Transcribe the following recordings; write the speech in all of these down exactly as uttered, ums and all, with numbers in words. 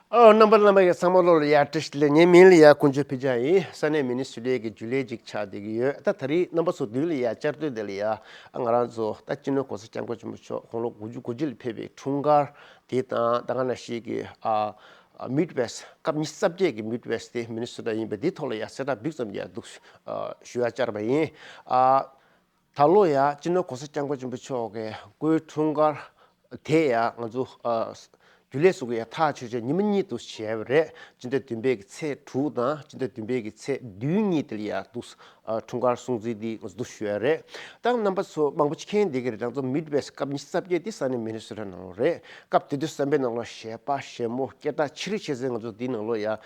ཨོ། རྣམ་པ་རྣམ་པ་ཡ་ཚང་མ་ལོ་ལ་ཡ་བཀྲ་ཤིས་བདེ་ལེགས། ངའི་མིང་ལ་ཡ་དཀོན་མཆོག་ཕུན་ཚོགས་ཡིན། ས་གནས་མི་ནི་སོ་ཊ་གི་རྒྱུན་ལས་ཅིག་ཆགས་བསྡད་ཀྱི་ཡོད། ད་ད་རེས་རྣམ་པ་ཚོ་མདུན་ལ་ཡ་བཅར་དུས་དེ་ལ་ཡ་ང་རང་ཚོ་ད་སྤྱི་ནོར་༸གོང་ས་༸སྐྱབས་མགོན་ཆེན་པོ་མཆོག་དགུང་ལོ་དགུ་བཅུ་གོ་གཅིག་ལ་ཕེབས་པའི་འཁྲུངས་སྐར་དེ་དང་། ད་ག་ནང་བཞིན་གྱི་ཨ་ཨ་མིཌ་ཝེ་སི་ཊི། སྐབས་ཉི་ཤུ་རྩ་བརྒྱད་ཀྱི་མིཌ་ཝེ་སི་ཊི་དེ་མི་ནི་སོ་ཊ་ཡིན་པ་འདི་ཐོག་ལ་ཡ་གསལ་བསྒྲགས་འབིགས་ཙམ་ཡ་འདུག་ཨ་ཞུ་ཡ་བཅར་བ་ཡིན། ཨ། ད་ལོ་ཡ་སྤྱི་ནོར་༸གོང་ས་༸སྐྱབས་མགོན་ཆེན་པོ་མཆོག་གི་སྐུའི་འཁྲུངས་སྐར་དེ་ཡ་ང་ཚོ་ཨ་རྒྱུན་ལས་ཚོ་གི་ཡ་ཐག་ཆོད་བྱས་ཉི་མ་གཉིས་འདུག་བྱས་པ་རེད། སྤྱི་ཟླ་བདུན་པའི་གི་ཚེས་དྲུག་དང་སྤྱི་ཟླ་བདུན་པའི་གི་ཚེས་བདུན་གཉིས་དེ་ལ་ཡ་འདུག་ཨ་འཁྲུངས་སྐར་སྲུང་བརྩི་འདི་ང་ཚོ་འདུག་ཞུ་ཡ་རེད། ད་རྣམ་པ་ཚོ་མང་པོ་ཅིག་མཁྱེན་བསྡད་ཀྱི་རེད། ང་ཚོ་མིཌ་ཝེ་སི་ཊི་སྐབས་ཉི་ཤུ་རྩ་བརྒྱད་འདི་ས་གནས་མི་ནི་སོ་ཊ་ནང་ལོགས་རེད། སྐབས་དེ་དུས་བསམ་པའི་ནང་ལོགས་གཞས་པ་གཞས་མོ་སྐད་གྲགས་ཆེ་རུ་ཆེ་ཚེ་ང་ཚོ་འདི་ནང་ལོགས་ཡ་ཨ་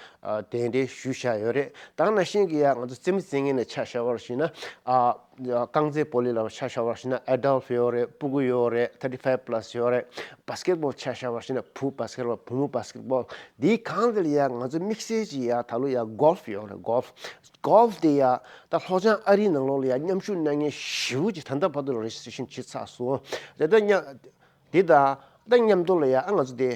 གདན་འདྲེན་ཞུས་བཞག་ཡོད་རེད། ད་ག་ནང་བཞིན་གྱི་ཡ་ང་ཚོ་རྩེད་མོ་རྩེད་མཁན་ནས་ཆ་བཞག་པར་བྱས་ན། ཨ། རྐང་རྩེད་སྤོ་ལོ་ལ་ཆ་བཞག་པར་བྱས་ན་ཨེ་ཌལ་ཊི་ཡོད་རེད། སྤུ་གུ་ཡོད་རེད། ཐར་ཊི་ཕའིབ་པ་ལ་སི་ཡོད་རེད། བྷ་སི་ཀེ་ཊི་བྷོལ་ཆ་བཞག་པར་བྱས་ན་བུ་བྷ་སི་ཀེ་ཊི་བྷོལ། བུ་མོ་བྷ་སི་ཀེ་ཊི་བྷོལ། འདིའི་སྒང་དེ་ལ་ཡ་ང་ཚོ་དམིགས་བསལ་གྱི་ཡ་ད་ལོ་ཡ་གོལ་ཕི་ཡོད་རེད། གོལ་ཕི། གོལ་ཕི་དེ་ཡ་ད་ལྷོ་བྱང་ཨ་རིའི་ནང་ལོགས་ལ་ཡ་མཉམ་ཞུགས་གནང་མཁན་ཞེ་པོ་ཅིག་ད་ལྟ་བར་དུ་རེ་ཇི་སི་ཊྲེ་ཤན་བྱེད་ཚར་སོང་། དེ་ལྟར་མཉམ། དེ་དང་ད་མཉམ་དུ་ལ་ཡ་ཨ་ང་ཚོ་དེ་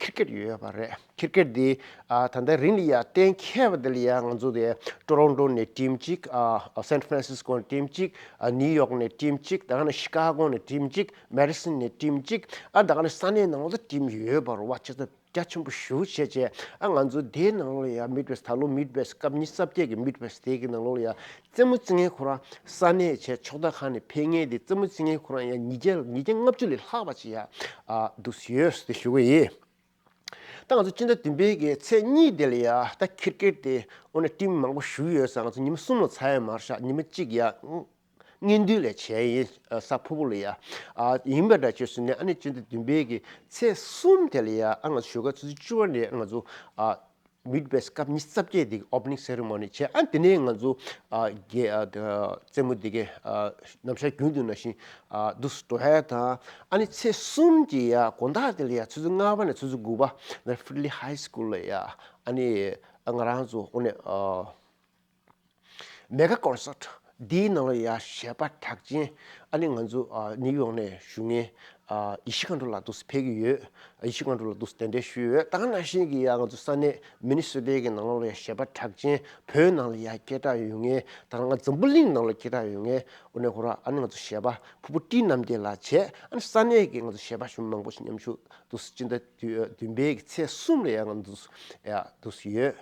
ཁིར་ཀེཊ་ཡོད་པ་རེད། ཁིར་ཀེཊ་དེ་ཨ་ད་ལྟ་རིང་ལ་ཡ་གཏན་འཁེལ་བ་དེ་ལ་ཡ་ང་ཚོ་དེ་ཊོ་རོན་ཊོ་ནས་ཊིམ་གཅིག་ཨ་སན་ཧྥ་རན་སིས་ཀོ་ནས་ཊིམ་གཅིག་ཨ་ནིའུ་ཡོག་ནས་ཊིམ་གཅིག་ད་ག་ནས་ཤི་ཀ་གོ་ནས་ཊིམ་གཅིག་མེ་ཌི་སོན་ནས་ཊིམ་གཅིག་ཨ་ད་ག་ནས་ས་གནས་ནང་ལོགས་ཊིམ་ཡོད་པ་རེད་བ། ཆེ་ཚད་རྒྱ་ཆེན་པོ་ཞེ་པོ་བྱས་བྱས། ཨ་ང་ཚོ་དེའི་ནང་ལོགས་ལ་ཡ་མིཌ་ཝེ་སི་ཊི། ད་ལོ་མིཌ་ཝེ་སི་ཊི་སྐབས་ཉི་ཤུ་རྩ་བརྒྱད་ཀྱི་མིཌ་ཝེ་སི་ཊི་དེ་གི་ནང་ལོགས་ལ་ཡ་རྩེད་མོ་རྩེད་མཁན་ཁོ་རང་ས་གནས་བྱས་ཕྱོགས་མཐའ་ཁག་ནས་ཕེབས་མཁན་དེ་རྩེད་མོ་རྩེད་མཁན་ཁོ་རང་ཡ་ཉིས་བརྒྱ་ཉིས་བརྒྱ་ལྔ་བཅུ་ལས་ལྷག་པ་ཅིག་ཡ་ཨ་འདུག་ཡོད་ཟེར་ཞུ་གི་ཡིན། ད་ང་ཚོ་སྤྱི་ཟླ་བདུན་པའི་གི་ཚེས་གཉིས་དེ་ལ་ཡ་ད་ཁིར་ཀེཊ་དེ་དངོས་གནས་ཊིམ་མང་པོ་ཞུགས་ཡོད་ས། ང་ཚོ་ཉི་མ་གསུམ་ལ་ཚར་ཡོད་མ་རེད་ཤག་ཉི་མ་གཅིག་ཡ། སྔོན་དུས་ལས་བྱས་ཡིན། ཨ་ས་ཕུ་བོ་ལ་ཡ། ཨ་ཡིན་པ་འདྲ་བྱས་སོང་ནས་ཨ་ནི་སྤྱི་ཟླ་བདུན་པའི་གི་ཚེས་གསུམ་དེ་ལ་ཡ་ཨ་ང་ཚོ་ཞོགས་ཀ་ཆུ་ཚོད་བཅུ་པ་ནས་ང་ཚོ་ཨ་མིཌ་ཝེ་སི་ཊི་སྐབས་ཉི་ཤུ་རྩ་བརྒྱད་དེ་གི་ཨོ་པ་ནིང་སེ་རི་མོ་ནི་བྱས། ཨ་དེ་ནས་ང་ཚོ་ཨ་རྒྱལ་ཨ་རྩེད་མོ་དེ་གའི་ཨ་ནམ་ཞག་རྒྱུན་དུ་ནང་བཞིན་ཨ་འདུག་སེ་འགྲོ་ཡ་དང་། ཨ་ནི་ཚེས་གསུམ་གྱི་ཡ་དགོང་དག་དེ་ལ་ཡ་ཆུ་ཚོད་ལྔ་པ་ནས་ཆུ་ཚོད་དགུ་པ་ནས་ཧྥི་ལི་ཧའི་སི་ཀུལ་ལ་ཡ་ཨ་ནི་ཨ་ང་རང་ཚོ་དངོས་གནས་ཨ། མེ་གྷ་ཀོན་སར་ཊི་འདིའི་ནང་ལ་ཡ་གཞས་པ་གྲགས་ཅན་ཨ་ནི་ང་ཚོ་ཨ་ནིའུ་ཡོག་ནས་བཞུགས་མཁན་ཨ་ཡེ་ཤེས་མཁའ་འགྲོ་ལགས་འདུག་སེ་ཕེབས་ཀྱི་ཡོད། ཡེ་ཤེས་མཁའ་འགྲོ་ལགས་འདུག་སེ་གདན་འདྲེན་ཞུས་ཡོད། ད་ག་ནང་བཞིན་གྱི་ཡ་ང་ཚོ་ས་གནས་མི་ནི་སོ་ཊ་གི་ནང་ལོགས་ལ་ཡ་གཞས་པ་གྲགས་ཅན། བོད་ནང་ལ་ཡ་སྐད་གྲགས་ཡོད་མཁན། ད་ང་འཛམ་བུ་གླིང་ནང་ལ་སྐད་གྲགས་ཡོད་མཁན་དངོས་གནས་ཁོ་རང་ཨ་ནི་ང་ཚོ་གཞས་པ་ཕུར་བུ་བཀྲིས་རྣམ་རྒྱལ་ལགས་བྱས། ཨ་ནི་ས་གནས་ཀྱི་ང་ཚོ་གཞས་པ་གཞོན་མང་པོ་ཞིག་མཉམ་ཞུགས་འདུག་སེ་སྤྱི་ཟླ་བདུན་པའི་གི་ཚེས་གསུམ་ལ་ཡ་ང་འདུག་སེ་ཡ་འདུག་སེ་ཡོད།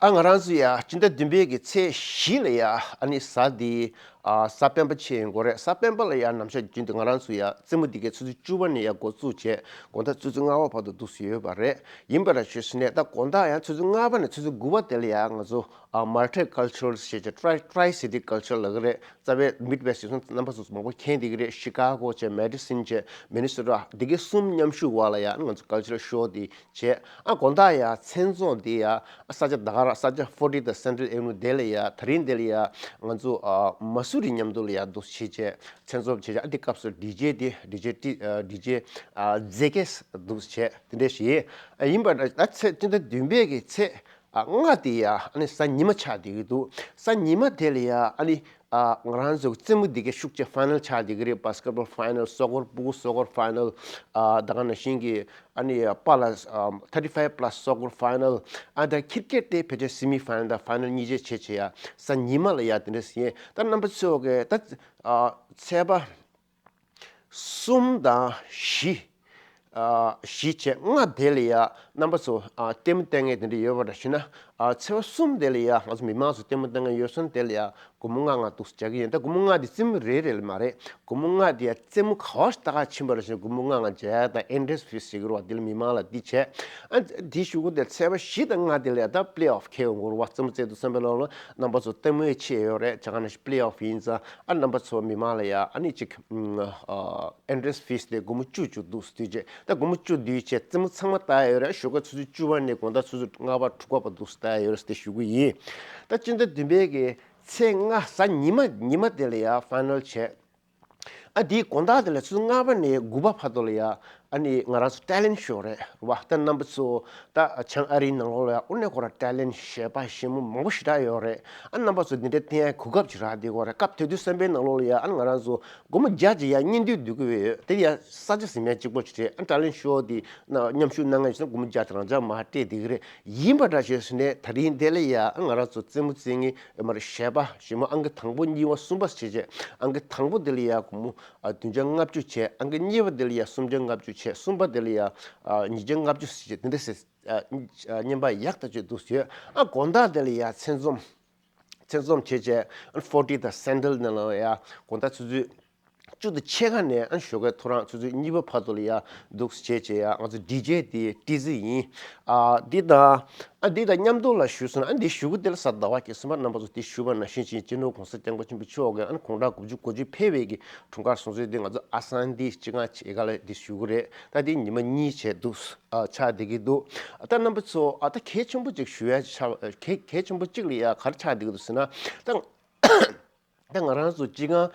ཨ་ང་རང་ཚོ་ཡ་སྤྱི་ཟླ་བདུན་པའི་གི་ཚེས་བཞི་ལ་ཡ་ཨ་ནི་གཟའ་འདི་ཨ་གཟའ་སྤེན་པ་ཆེ་ཡིན་དགོས་རེད། གཟའ་སྤེན་པ་ལ་ཡ་ནམ་ཞག་རྒྱུན་དུ་ང་རང་ཚོ་ཡ་རྩེད་མོ་འདི་གའི་ཆུ་ཚོད་བཅུ་པ་ནས་ཡ་འགོ་བཙུགས་བྱས་དགོང་དག་ཆུ་ཚོད་ལྔ་པ་བར་དུ་འདུག་སེ་ཡོད་པ་རེད། ཡིན་པ་འདྲ་བྱས་སོང་ནས་ད་དགོང་དག་ཡང་ཆུ་ཚོད་ལྔ་པ་ནས་ཆུ་ཚོད་དགུ་པ་དེ་ལ་ཡ་ང་ཚོ་ཨ་མལ་ཊི་ཀལ་ཅར་ཞེས་བྱ་ཊི་རའི་ཊི་རའི་སི་ཊི་ཀལ་ཅར་ལབ་ཀྱི་རེད། རྩ་བའི་མིཌ་ཝེ་སི་ཊི་ཡོད་ཚད་རྣམ་པ་ཚོ་མང་པོ་མཁྱེན་བསྡད་ཀྱི་རེད། ཤི་ཀ་གོ་བྱས། མེ་ཌི་སོན་བྱས། མི་ནི་སོ་ཊ། འདི་གའི་གསུམ་མཉམ་ཞུགས་འོག་ལ་ཡ་ང་ཚོ་ཀལ་ཅར་ཤོ་འདི་བྱས། ཨ་དགོང་དག་ཡ་མཚན་ཚོགས་འདི་ཡ་ཨ་ས་ཆ་ད་ག་ར་ས་ཆ་ཕོར་ཊི་དང་སེན་ཊྲལ་ཨེ་ཝེ་ནིའུ་དེ་ལ་ཡ་དེ་རིང་འདི་ལ་ཡ་ང་ཚོ་ཨ་མ་སུ་རི་མཉམ་དུ་ལ་ཡ་འདུག་སེ་བྱས་བྱས། མཚན་ཚོགས་བྱས་བྱས། ཨ་འདི་སྐབས་སུ་ཌི་ཇེ་འདི་ཌི་ཇེ་ཊི་ཨ་ཌི་ཇེ་ཨ་ཛེ་ཀེ་སི་འདུག་སེ་བྱས་དེ་འདྲ་ཞིག་ཨ་ཡིན་པ་འདྲ། ད་ཚེས་སྤྱི་ཟླ་བདུན་པའི་གི་ཚེས་ཨ་ལྔ་དེ་ཡ་ཨ་ནི་གཟའ་ཉི་མ་ཆགས་བསྡད་ཀྱི་འདུག་གཟའ་ཉི་མ་དེ་ལ་ཡ་ཨ་ནི་ཨ་ང་རང་ཚོ་རྩེད་མོ་འདི་གའི་ཤུགས་ཆེ་ཕའི་ནལ་ཆགས་བསྡད་ཀྱི་རེད། བྷ་སི་ཀེ་ཊི་བྷོལ་ཕའི་ནལ། སོ་ཀར་ཕྲུ་གུ་སོ་ཀར་ཕའི་ནལ། ཨ་ད་ག་ནང་བཞིན་གྱི་ཨ་ནི་པཱ་ལགས་ཨ་ཐར་ཊི་ཕའིབ་པ་ལ་སི་སོ་ཀར་ཕའི་ནལ། ཨ་ད་ཁིར་ཀེཊ་དེ་ཕལ་ཆེར་སེ་མི་ཕའི་ནལ་དང་ཕའི་ནལ་གཉིས་ཆ་བྱས་བྱས་ཡ་གཟའ་ཉི་མ་ལ་ཡ་དེ་འདྲ་ཟིན། ད་རྣམ་པ་ཚོ་གི་ད་ཨ་ཚེས་པ་གསུམ་དང་བཞི། ཨ་བཞི་བྱས་ལྔ་དེ་ལ་ཡ་རྣམ་པ་ཚོ་ཨ་ལྟད་མོ་བལྟ་མཁན་དེ་འདྲ་ཡོད་པ་འདྲ་ཞུ་ན། ཨ་ཚེས་པ་གསུམ་དེ་ལ་ཡ་ང་ཚོ་མི་མང་ཚོ་ལྟད་མོ་བལྟ་མཁན་ཡོད་སོང་། དེ་ལ་ཡ་སྒོར་མོ་ལྔ་ལྔ་འདུག་སེ་རྒྱག་གི་ཡིན། ད་སྒོར་མོ་ལྔ་དེ་རྩེད་མོ་རེ་རེ་ལ་མ་རེད། སྒོར་མོ་ལྔ་དེ་ཡ་རྩེད་མོ་ག་བ་ཞིག་ལྟ་ག་ཕྱིན་པ་རེད་ཟེར་ན་སྒོར་མོ་ལྔ་ལྔ་བྱས། ད་ཨེན་ཊི་རན་སི་ཕིས་ཟེར་གྱི་རེད་བ། དེ་ལ་མི་མང་ལ་འདི་བྱས། ཨ་འདི་གཞུག་གུ་དེ་ཚེས་པ་བཞི་དང་ལྔ་དེ་ལ་ཡ་ད་པི་ལེ་ཨོཕ་ཁེལ་ཡོང་གི་རེད་བ། རྩེད་མོ་རྩེ་དུས་བསམ་པའི་ལོག་ལ་རྣམ་པ་ཚོ་ལྟད་མོ་ཡ་ཆེ་ཡོད་རེད། བྱས་ཙང་ནི་པི་ལེ་ཨོཕ་ཡིན་ཙང་ཨ་རྣམ་པ་ཚོ་མི་མང་ལ་ཡ་ཨ་ནི་ཅིག་ཨ་ཨེན་ཊི་རན་སི་ཕིས་དེ་སྒོར་མོ་བཅུ་བཅུ་འདུག་སེ་བསྡུས་བྱས། ད་སྒོར་མོ་བཅུ་བསྡུས་བྱས་རྩེད་མོ་ཚང་མ་ལྟ་ཡ་ཡོད་རེད། ཞོགས་ཀ་ཆུ་ཚོད་བཅུ་པ་ནས་དགོང་དག་ཆུ་ཚོད་ལྔ་པ་དྲུག་པ་བར་འདུག་སེ་ལྟ་ཡ་ཡོད་རེད་ཟེར་དེ་ཞུ་གི་ཡིན། ད་སྤྱི་ཟླ་བདུན་པའི་གི་ཚེས་ལྔ་གཟའ་ཉི་མ་ཉི་མ་དེ་ལ་ཡ་ཕའི་ནལ་བྱས། ཨ་དེའི་དགོང་དག་དེ་ལ་ཆུ་ཚོད་ལྔ་པ་ནས་དགུ་པ་བར་དུ་ལ་ཡ་ ཨ་ནི་ང་རང་ཚོ་ཊེ་ལེན་ཊི་ཤོ་རེད་རེད་བ། ད་རྣམ་པ་ཚོ་ད་བྱང་ཨ་རིའི་ནང་ལོགས་ལ་ཡ་དངོས་གནས་ཁོ་རང་ཊེ་ལེན་ཊི་གཞས་པ་གཞས་མོ་མང་པོ་ཞེ་དྲག་ཡོད་རེད། ཨ་རྣམ་པ་ཚོ་འདི་འདྲའི་བསྟན་ཡ་གོ་སྐབས་ཅིག་རག་བསྡད་ཡོད་རེད། སྐབས་དེ་དུས་བསམ་པའི་ནང་ལོགས་ལ་ཡ་ཨ་ང་རང་ཚོ་སྒོར་མོ་བརྒྱ་ཅིག་ཡ་གཉེན་སྡོད་སྡོད་ཀྱི་ཡོད། དེ་ཡ་ས་ཆ་ཟིན་མཁན་གཅིག་པོ་ཅིག་རེད། ཨ་ཊེ་ལེན་ཊི་ཤོ་དེ་ན་མཉམ་ཞུགས་གནང་མཁན་ཞིག་ན་སྒོར་མོ་བརྒྱ་དེ་རང་འཇགས་མར་སྤྲད་བསྡད་ཀྱི་རེད། ཡིན་པ་འདྲ་ཞིག་ཟེར་ནས་ད་རིང་འདི་ལ་ཡ་ཨ་ང་རང་ཚོ་རྩེད་མོ་རྩེ་མཁན་མར་གཞས་པ་གཞས་མོ་ཨང་ཀི་དང་པོ་གཉིས་པ་གསུམ་པ་བྱས་བྱས། ཨང་ཀི་དང་པོ་འདི་ལ་ཡ་སྒོར་མོ་ཨ་བདུན་བརྒྱ་ལྔ་བཅུ་བྱས། ཨང་ཀི་གཉིས་པ་འདི་ལ་ཡ་སུམ་བརྒྱ་ལྔ་བཅུ་བྱས། གསུམ་པ་འདི་ལ་ཡ་ཨ་ཉིས་བརྒྱ་ལྔ་བཅུ་ཟེར་བྱས་དེ་འདྲ་ཟེར། ཨ་ཨ་བརྙན་པར་ཡག་ཐག་ཆོད་འདུག་ཟེར། ཨ་དགོང་དག་དེ་ལ་ཡ་ཚེ་འཛོམས། ཚེ་འཛོམས་བྱས་བྱས་ཨ་ཕོར་ཊི་དང་སེན་ཌལ་ནང་ལ་ཡ་དགོང་དག་ཆུ་ཚོད་བཅུ་དང་ཕྱེད་ཀ་ནས་ཨ་ཞོགས་ཀའི་ཐོ་རངས་ཆུ་ཚོད་གཉིས་པ་བར་དུ་ལ་ཡ་འདུག་བྱས་བྱས་ཡ་ང་ཚོ་ཌི་ཇེ་དེ་ཊི་ཟི་ཡིན། ཨ་འདི་དང་ཨ་འདི་དང་མཉམ་དུ་ལ་ཞུས་སོང་ན། ཨ་འདི་ཞུ་གི་དེ་ལ་གཟའ་ཟླ་བ་གི་སེམས་པ་རྣམ་པ་ཚོ་དེ་ཞུ་བ་ནང་བཞིན་བྱས་སྤྱི་ནོར་༸གོང་ས་༸སྐྱབས་མགོན་ཆེན་པོ་མཆོག་གིས་ཨ་ནི་དགུང་གྲངས་དགུ་བཅུ་གོ་བཅུ་ཕེབས་པའི་གི་འཁྲུངས་སྐར་སྲུང་བརྩི་དེ་ང་ཚོ་ཨ་སང་འདི་སྤྱི་ཁང་ཆེ་ག་ལ་འདི་ཞུ་གི་རེད། ད་འདི་ཉི་མ་གཉིས་བྱས་འདུག་ཨ་ཆགས་བསྡད་ཀྱི་འདུག་ད་རྣམ་པ་ཚོ་ཨ་ད་གལ་ཆེན་པོ་གཅིག་ཞུ་ཡ་ཆགས། གལ་གལ་ཆེན་པོ་གཅིག་ལ་ཡ་ག་རེ་ཆགས་བསྡད་ཀྱི་འདུག་ཟེར་ན། ད་ད་ང་རང་ཚོ་སྤྱི་ཁང་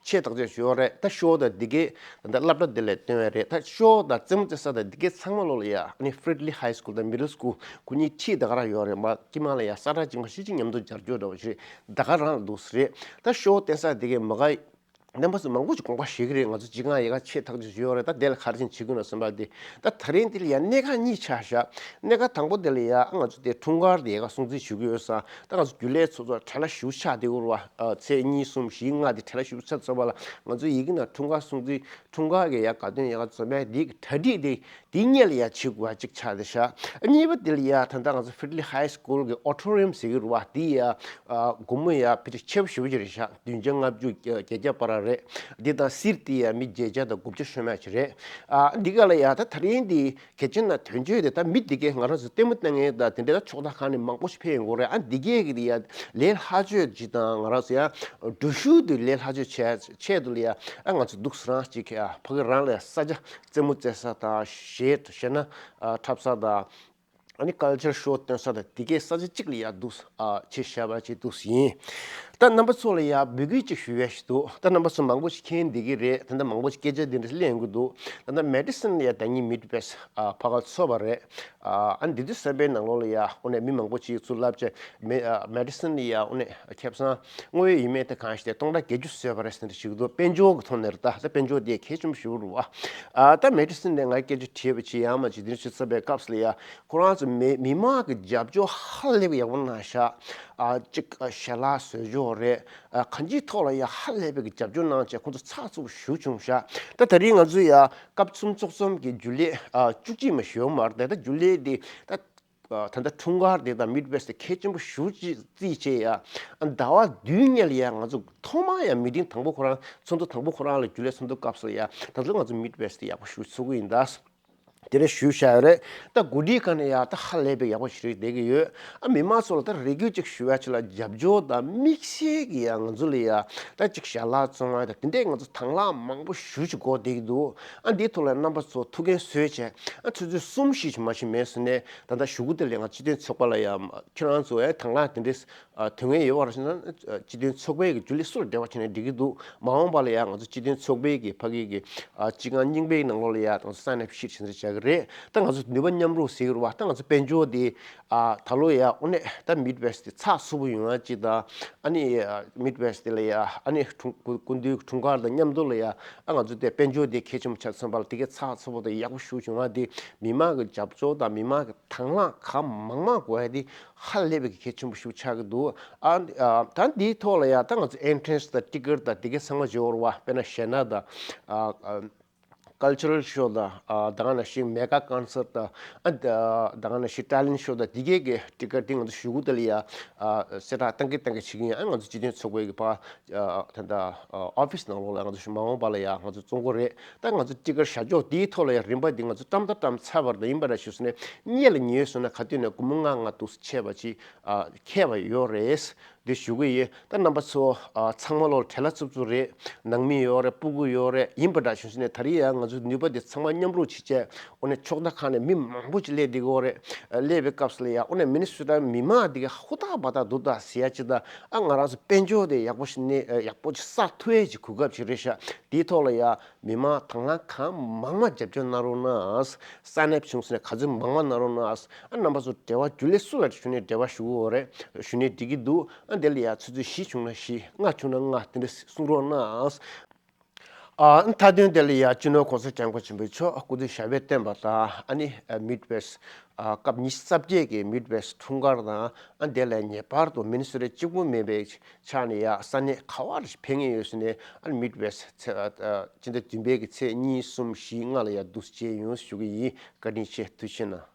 ཆེ་ཐག་ཆོད་ཞུ་ཡོད་རེད། ད་ཤོ་དང་འདི་གའི་ད་ལྟ་སློབ་གྲྭ་འདི་ལས་བཏོན་ཡ་རེད། ད་ཤོ་དང་རྩེད་མོ་རྩེ་ས་དང་འདི་གའི་ཚང་མ་ལོག་ལ་ཡ་ཨ་ནི་ཧྥི་རི་ལི་ཧའི་སི་ཀུལ་དང་མི་ཌལ་སི་ཀུལ་ཁོ་གཉིས་ཁྲིད་ད་ག་རང་ཡོད་རེད། མ་དཀྱིལ་མ་ལ་ཡ་ས་ཁྲ་གཅིག་མ་གཞི་གཅིག་མཉམ་དུ་སྦྱར་རྒྱུ་འདྲ་བ་ཞིག་རེད། ད་ག་རང་ལ་འདུག་ས་རེད། ད་ཤོ་བསྟན་ས་འདི་གའི་མ་ག་རྣམ་པ་ཚོ་མང་པོ་ཞིག་དགོངས་པ་བཞེས་ཀྱི་རེད། ང་ཚོ་སྤྱི་ཁང་ཡལ་ག་ཆེ་ཐག་ཆོད་ཞུ་ཡོད་རེད། ད་དེ་ལ་ག་རེ་བྱེད་ཀྱི་ཡོད་ན་བསམ་པ་དེ། ད་ད་རིང་འདི་ལ་ཡ་གནད་འགག་གཉིས་ཆགས་ཤག་གནད་འགག་དང་པོ་དེ་ལ་ཡ་ཨ་ང་ཚོ་དེ་འཁྲུངས་སྐར་དེ་ཡལ་ག་སྲུང་བརྩི་ཞུ་གི་ཡོད་ཙང་། ད་ང་ཚོ་རྒྱུན་ལས་ཚོ་ཚོ་བྲེལ་བ་ཞེ་པོ་ཆགས་བསྡད་ཡོད་རེད་བ། ཨ་ཚེས་གཉིས་གསུམ་བཞི་ལྔ་དེ་བྲེལ་བ་ཞེ་པོ་ཆགས་ཚར་བ་ལ། ང་ཚོ་ཡི་གེ་ནང་འཁྲུངས་སྐར་སྲུང་བརྩི་འཁྲུངས་སྐར་གི་ཡ་དགའ་སྟོན་ཡལ་ག་འཛོམས་པའི་དེ་གི་གྲ་སྒྲིག་དེ། དེ་སྔོན་ལ་ཡ་བྱེད་དགོས་པ་གཅིག་ཆགས་བསྡད་ཤག་གཉིས་པ་དེ་ལ་ཡ་ད་ལྟ་ང་ཚོ་ཧྥི་རི་ལི་ཧའི་སི་ཀུལ་གི་ཨོ་ཌི་ཊོ་རི་ཡམ་ཟེར་གྱི་རེད་བ། དེ་ཡ་ཨ་སྒོར་མོ་ཡ་ཕལ་ཆེར་ཆེ་པོ་ཞེ་པོ་ཅིག་རེད་ཤག་བདུན་བརྒྱ་ལྔ་བཅུ་བརྒྱད་བརྒྱ་བར་རེད། འདི་དང་སིར་དེ་ཡ་མི་བརྒྱད་བརྒྱ་དང་དགུ་བརྒྱ་ཤོད་མ་ཅིག་རེད། ཨ་འདི་ག་ལ་ཡ་ད་ད་རིང་འདི་གལ་ཆེན་ན་དོན་གཅོད་དེ་ད་མི་འདི་གས་ང་རང་ཚོ་ལྟད་མོ་ལྟ་མཁན་དང་དེ་འདྲ་ད་ཕྱོགས་མཐའ་ཁག་ནས་མང་པོ་ཞིག་ཕེབས་ཡོང་གི་རེད། ཨ་འདི་གས་ཀྱི་དེ་ཡ་ལས་སླ་བཅོས་ཅིག་དང་ང་རང་ཚོ་ཡ་འགྲུལ་བཞུད་དེ་ལས་སླ་བཅོས་བྱས་ཆེད་དུ་ལ་ཡ་ཨ་ང་ཚོ་འདུག་སེ་རང་ཅིག་ཨ་ཕ་གི་རང་ལ་ཡ་ས་ཆ། རྩེད་མོ་རྩེ་ས་དང་གཞས་གཞས་སྣ་འཁྲབ་ས་དང་། ཨ་ནི་ཀལ་ཅར་ཤོ་སྟོན་ས་དང་དེ་གའི་ས་ཆ་གཅིག་ལ་ཡ་འདུག་ཨ་བྱས་བཞག་པ་ཅིག་འདུག་ཡིན། ད་རྣམ་པ་ཚོ་ལ་ཡ་འབོད་སྐུལ་ཅིག་ཞུ་ཡ་ཞིག་འདུག་ད་རྣམ་པ་ཚོ་མང་པོ་ཞིག་མཁྱེན་བསྡད་ཀྱི་རེད། ད་ལྟ་མང་པོ་ཞིག་སྐད་ཆ་འདི་འདྲ་ཞིག་གླེང་གི་འདུག་ད་ལྟ་མེ་ཌི་སོན་ལ་ཡ་ཟླ་ཉིན་མིཌ་ཝེསི་ཨ་ཕ་ག་ཚོགས་པ་རེད། ཨ་འདི་དུས་བསམ་པའི་ནང་ལོགས་ལ་ཡ་དངོས་གནས་མི་མང་པོ་ཞིག་ཚུར་ལབ་བྱས། མེ་ཨ་མེ་ཌི་སོན་ལ་ཡ་དངོས་གནས་ཁེ་བཟང་དངོས་ཡོད་ཡིན་མིན་དེ་གང་ཞིག་དེ་སྟོང་ཕྲག་བརྒྱད་ཅུ་བཟོས་པ་རེད་ཟེར་འདྲ་ཞིག་འདུག་དཔལ་འབྱོར་གྱི་ཐོག་ནས་རེད། ད་ད་དཔལ་འབྱོར་དེ་གལ་ཆེན་པོ་ཞིག་རེད་བ། ཨ་ད་མེ་ཌི་སོན་ནས་ང་སྐད་ཆ་དྲིས་པ་ཅིག་ཡང་མ་ཅིག་འདི་འདྲ་ཞིག་བསམ་པའི་སྐབས་སུ་ལ་ཡ། ཁོ་རང་ཚོ་མི་མི་མང་གི་རྒྱབ་སྐྱོར་ཧ་ལས་པའི་ཡག་པོ་གནང་ཤག་ཨ་གཅིག་ཨ་ཞལ་ལག་བཟོ་ཕྱོགས་རེད། ཨ་གང་ཅིའི་ཐོག་ལ་ཡ་ཧ་ལས་པའི་གི་རྒྱབ་སྐྱོར་གནང་བྱས་ཁོང་ཚོ་ཚགས་ཚུད་པོ་ཞེ་པོ་བྱུང་ཤག་ད་ད་རིང་ང་ཚོ་ཡ་སྐབས་གསུམ་ཚོགས་གཙོ་གི་རྒྱུན་ལས་ཨ་བཅུ་གཅིག་མ་ཞུ་བ་མ་རེད། ད་རྒྱུན་ལས་དེ་ད་ཨ་ད་ལྟ་འཁྲུངས་སྐར་དེ་དང་མིཌ་ཝེསི་དེ་གལ་ཆེན་པོ་ཞེ་པོ་ཅིག་བརྩིས་བྱས་ཡ། ཨ་ཟླ་བ་བདུན་སྔོན་ལ་ཡ་ང་ཚོ་ཐོག་མར་ཡ་མི་ཊིང་དང་པོ་ཁོ་རང་ཚོགས་འདུ་དང་པོ་ཁོ་རང་ལ་རྒྱུན་ལས་ཚོགས་འདུ་སྐབས་སུ་ཡ་ད་ཚོད་ང་ཚོ་མིཌ་ཝེསི་དེ་ཡག་པོ་ཞེ་པོ་ཚོགས་ཀྱི་ཡིན་ད། དེ་འདྲ་ཞུས་བཞག་ཡོད་རེད། ད་གོ་སྒྲིག་ག་ནས་ཡ་ད་ཧ་ལས་པའི་ཡག་པོ་ཞིག་རེད་བསྡད་ཀྱི་ཡོད། ཨ་མི་མང་ཚོ་ལ་ད་རེ་སྐུལ་ཅིག་ཞུ་ཡ་ཅིག་ལ་རྒྱབ་སྐྱོར་དང་དམིགས་བསལ་གྱི་ཡ་ང་ཚོ་ལ་ཡ་ད་ཅིག་ཞལ་ལག་བཙོང་ཡ་དང་དེ་འདྲས་ང་ཚོ་དང་བླངས་མང་པོ་ཞེ་པོ་ཅིག་དགོས་བསྡད་ཀྱི་འདུག་ཨ་འདིའི་ཐོག་ལ་རྣམ་པ་ཚོ་ཐུགས་འགན་བཟོས་བྱས། ཨ་ཆུ་ཚོད་གསུམ་བཞི་ཞིག་མ་ཞིག་མེད་ཟེར་ནས་ད་ལྟ་གཞུག་གུ་དེ་ལ་ང་སྤྱི་མཐུན་ཚོགས་པ་ལ་ཡ་ཁྱེད་རང་ཚོ་ཡ་དང་བླངས་དེ་འདྲས། ཨ་དོན་ངེས་ཡོད་པར་བྱས་ན། ཨ་སྤྱི་མཐུན་ཚོགས་པའི་གི་རྒྱུན་ལས་སུ་ལ་འབྲེལ་བ་བྱས་ནས་འགྲིག་གི་འདུག་མ་འོངས་པ་ལ་ཡང་ང་ཚོ་སྤྱི་མཐུན་ཚོགས་པའི་གི་ཕ་གི་གི་ཨ་སྤྱི་ཁང་རྙིང་པའི་ནང་ལོགས་ལ་ཡང་ང་ཚོ་སའིན་ཨབ་ཤིཊ་བྱེད་འདྲ་བྱ་གི་རེད། ད་ང་ཚོ་ནུས་པ་མཉམ་རུབ་ཟེར་གི་རེད་བ། ད་ང་ཚོ་དཔལ་འབྱོར་དེ་ཨ་ད་ལོ་ཡང་དངོས་གནས་ད་མིཌ་ཝེསི་དེ་ཚགས་ཚུད་པོ་ཡོང་ཡ་ཅིག་དང་། ཨ་ནི་ཨ་མིཌ་ཝེསི་དེ་ལ་ཡང་ཨ་ནི་འཁྲུངས་སྐུ་སྐུ་མདུན་འཁྲུངས་སྐར་དང་མཉམ་དུ་ལ་ཡང་ཨ་ང་ཚོ་དེ་དཔལ་འབྱོར་དེ་གལ་ཆེན་པོ་ཆགས་ཚུན་པ་ལ་དེ་གའི་ཚགས་ཚུད་པོ་དང་ཡག་པོ་ཞེ་པོ་བྱུང་བ་དེ་མི་མང་གི་རྒྱབ་སྐྱོར་དང་མི་མང་གི་དང་བླངས་གང་མང་མང་དགོས་ཡ་དེ། ཧ་ལས་པའི་གལ་ཆེན་པོ་ཞིག་ཆགས་ཀྱི་འདུག་ཨ་ཨ་ད་འདིའི་ཐོག་ལ་ཡ་ད་ང་ཚོ་ཨེན་ཊི་རན་སི་དང་ཊི་ཀེ་ཊི་དང་དེ་གའི་ཚང་མ་བརྗེ་བོར་བ། དཔེར་ན་གཞས་སྣ་དང་ཨ་ཨ་ཀལ་ཅར་རལ་ཤོ་དང་ཨ་ད་ག་ནང་བཞིན་མེ་ག་ཀོན་སར་ཊི་དང་ཨ་ད་ད་ག་ནང་བཞིན་ཊེ་ལེན་ཊི་ཤོ་དང་དེ་གའི་གི་ཊི་ཀེ་ཊི་དེ་ང་ཚོ་གཞུག་གུ་དེ་ལ་ཡ་ཨ་གསལ་བསྒྲགས་བཏང་གི་བཏང་གི་བྱེད་ཀྱི་ཡིན། ཨ་ང་ཚོ་སྤྱི་མཐུན་ཚོགས་པའི་གི་ཕ་ཨ་ད་ད་ཨ་ཨོ་ཕི་སི་ནང་ལོགས་ལ་ང་ཚོ་མ་འོངས་པ་ལ་ཡ་ང་ཚོ་བཙོང་གི་རེད། ད་ང་ཚོ་ཊི་ཀེ་ཊི་བཞག་ཕྱོགས་དེའི་ཐོག་ལ་ཡ་རིན་པ་འདི་ང་ཚོ་བཀྲམ་ད་བཀྲམ་ཚར་བ་རེད། ཡིན་པ་འདྲ་ཞིག་སོང་ནས་གཉིས་ལ་ཉེ་སོང་ན་ག་དུས་ནས་སྒོར་མོ་ལྔ་ལྔ་འདུག་སེ་ཆད་པ་ཅིག་ཨ་འཁེལ་བ་ཡོད་རེད། འདི་ཞུ་གི་ཡིན། ད་རྣམ་པ་ཚོ་ཨ་ཚང་མ་ལོ་བྲེལ་བ་འཚུབ་འཚུབ་རེད། ནང་མི་ཡོད་རེད། སྤུ་གུ་ཡོད་རེད། ཡིན་པ་འདྲ་བྱུང་སོང་ནས་ད་རེས་ཡང་ང་ཚོ་ནུས་པ་འདི་ཚང་མ་མཉམ་རུབ་བྱེད་བྱས་འོ་ནས་ཕྱོགས་མཐའ་ཁག་ནས་མི་མང་པོ་ཅིག་སླེབས་བསྡད་ཀྱི་ཡོད་རེད། སླེབས་པའི་སྐབས་སུ་ལ་ཡ་འོ་ནས་མི་ནི་སུ་ཊ་མི་མང་འདི་ག་ཧུར་ཐག་འབད་ཐག་འདུག་ད་ཟེར་ཡ་ཅིག་ད་ཨ་ང་རང་ཚོ་དཔལ་འབྱོར་དེ་ཡག་པོ་ཞིག་ནས་ཡག་པོ་ཅིག་གསར་ཐུབ་ཡས་ཅིག་གོ་སྐབས་ཅིག་རེད་ཤག་དེའི་ཐོག་ལ་ཡ་མི་མང་དང་བླངས་གང་མང་མང་རྒྱབ་སྐྱོར་གནང་རོགས་གནང་། ས་གནས་བྱུང་སོང་ནས་ག་ཚོད་མང་མང་གནང་རོགས་གནང་། ཨ་རྣམ་པ་ཚོ་འབྲེལ་བ་རྒྱུན་ལས་སུ་ལ་ཞུ་ནས་འབྲེལ་བ་ཞུ་གི་ཡོད་རེད། ཞུ་ནས་འགྲིག་གི་འདུག་ཨ་དེ་ལ་ཡ་ཆུ་ཚོད་བཞི་བྱུང་ན་བཞི། ལྔ་བྱུང་ན་ལྔ། དེ་འདྲ་གསུང་རོགས་གནང་། ཨ་མཐའ་དོན་དེ་ལ་ཡ་སྤྱི་ནོར་༸གོང་ས་༸སྐྱབས་མགོན་ཆེན་པོ་མཆོག་སྐུ་ཚེ་ཞབས་པད་བརྟན་པ་དང་། ཨ་ནི་མིཌ་ཝེསྟ་སྐབས་ཉི་ཤུ་རྩ་བརྒྱད་ཀྱི་མིཌ་ཝེསྟ་འཁྲུངས་སྐར་དང་། ཨ་དེ་ལ་ངེས་པར་དུ་མི་ནི་སོ་ཊ་གཅིག་པུ་མིན་པའི་ཆ་ནས་ཡ་ས་གནས་ག་བར་ཕེབས་མཁན་ཡོད་ཟེར་ནས། ཨ་ནི་མིཌ་ཝེསྟ་སྤྱི་ཟླ་བདུན་པའི་གི་ཚེས་གཉིས་གསུམ་བཞི་ལྔ་ལ་ཡ་འདུག་སེ་མཇལ་ཡོང་ཞུ་གི་ཡིན། བཀའ་དྲིན་ཆེ། ཐུགས་རྗེ་གནང་།